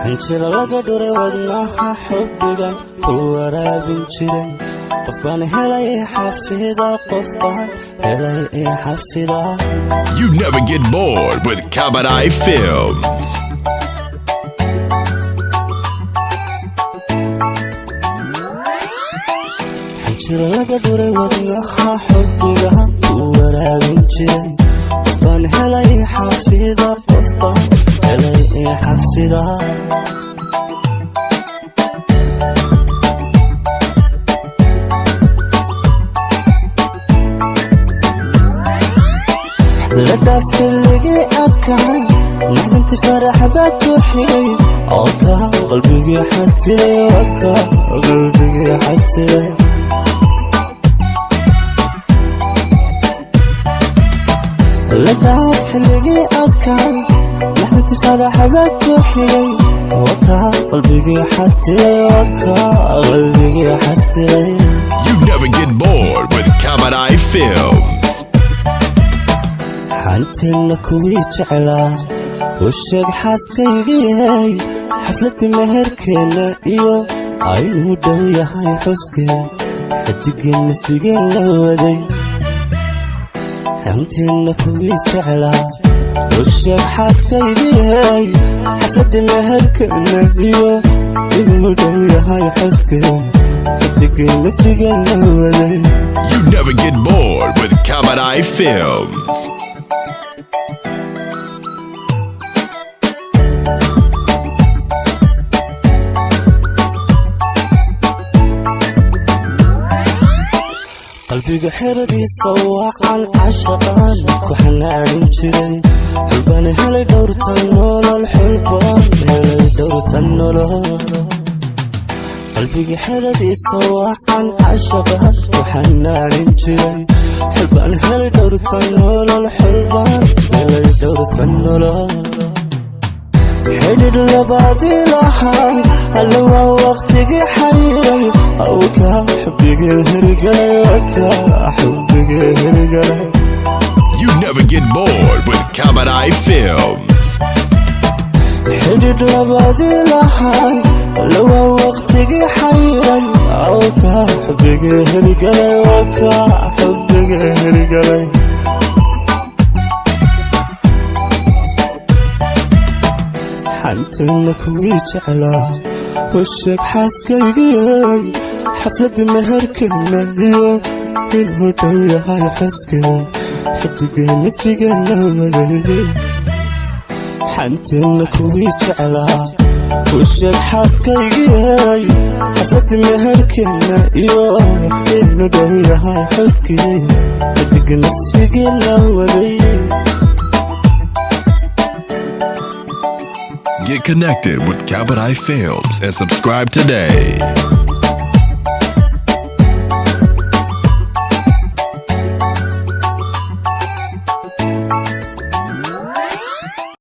Xinjiro laga dhuray wadnaha xubbigan ku waraabin jiray. Qof baan helay xafida, qof baan helay xafida. You never get bored with Kabadai Films. Xinjiro laga dhuray wadnaha xubbigan ku waraabin jiray. Qof baan helay xafida, qof baan helay xafida. La dhaaf xilligii adkahay, naxdinti farax baa ku xigay oo ka qalbigii xasilay, oo ka qalbigii xasilay. La dhaaf xilligii adkahay, naxdinti farax baa ku xigay oo ka qalbigii xasilay, oo ka qalbigii xasilay. You never get bored with Kabadai Films. Xanteenna kuwii jeclaa u sheeg xaaskaygiyey, xafladii meherkeenna iyo aynuu dhow yahay xuskeen, xidigeenna sigeenna waday. Xanteenna kuwii jeclaa u sheeg xaaskaygiyey, xafladii meherkeenna iyo inuu dhow yahay xuskeen, xidigeenna sigeenna waday. You never get bored with Kabadai Films. Qalbiga xeradiisa wacan cashaqaan ku xanaanin jiray. Xulbaan helay dhowrta nolol, xulbaan helay dhowrta nolol. Qalbiga xeradiisa wacan cashaqaan ku xanaanin jiray. Xulbaan helay dhowrta nolol, xulbaan helay dhowrta nolol. Xidhidh labaadii lahaa alle waa waqtigii xariiray, awka xubigii hirgalay, waka xubigii hirgalay. You never get bored with Kabadai Films. Xidhidh labaadii lahaa alle waa waqtigii xariiray, awka xubigii hirgalay, waka xubigii hirgalay. Xanteenna kuwii jeclaa u sheeg xaaskaygiyey, xafladii meherkeenna iyo inuu dhow yahay xuskeen, xidigeenna sigeenna waday. Xanteenna kuwii jeclaa u sheeg xaaskaygiyey, xafladii meherkeenna iyo inuu dhow yahay xuskeen, xidigeenna sigeenna waday. Get connected with Kabadai Films and subscribe today.